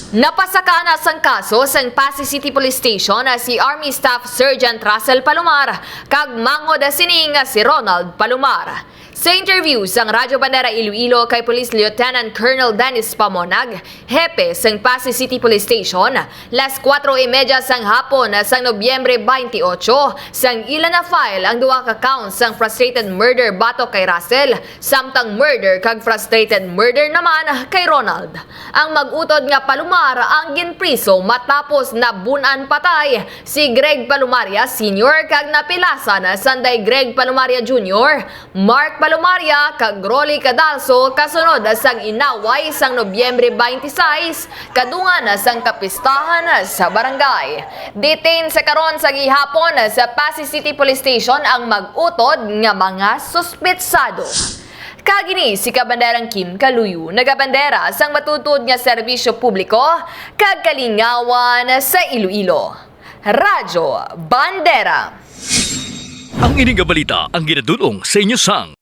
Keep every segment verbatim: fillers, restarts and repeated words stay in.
Napasaka na sang kaso sang Passi City Police Station si Army Staff Sergeant Russell Palomar kag manghod sini nga si Ronald Palomar. Sa interview sang Radyo Bandera Iloilo kay Police Lieutenant Colonel Dennis Pamonag, hepe sang Passi City Police Station, las kuwatro y medya sang hapon sang Nobyembre twenty-eight, sang ila na-file ang duha ka counts sang frustrated murder batok kay Russell, samtang murder kag frustrated murder naman kay Ronald. Ang mag-utod nga Palomar ang ginpriso matapos nabun-an patay si Greg Palomaria Senior kag napilasan sanday Greg Palomaria Junior, Mark Palomaria kag Rolly Cadalso kasunod sang inaway sang Nobyembre twenty-six kadungan sang kapistahan sa barangay. Detain sa karon sa gihapon sa Passi City Police Station ang mag-utod nga mga suspetsado. Kag ini si Kabanderang Kim Kaluyo, nagabandera sang matuod nga serbisyo publiko kag kalingawan sa Iloilo. Radyo Bandera. Ang ini nga balita ang ginadul-ong sa inyo sang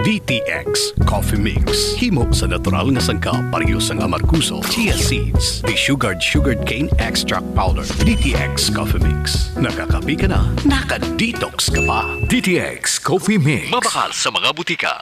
D T X Coffee Mix. Himo sa natural nga sangkap, pareho sang amargoso, chia seeds, desugared sugarcane extract powder. D T X Coffee Mix. Nakakape ka na, naka-detox ka pa. D T X Coffee Mix. Mabakal sa mga butika.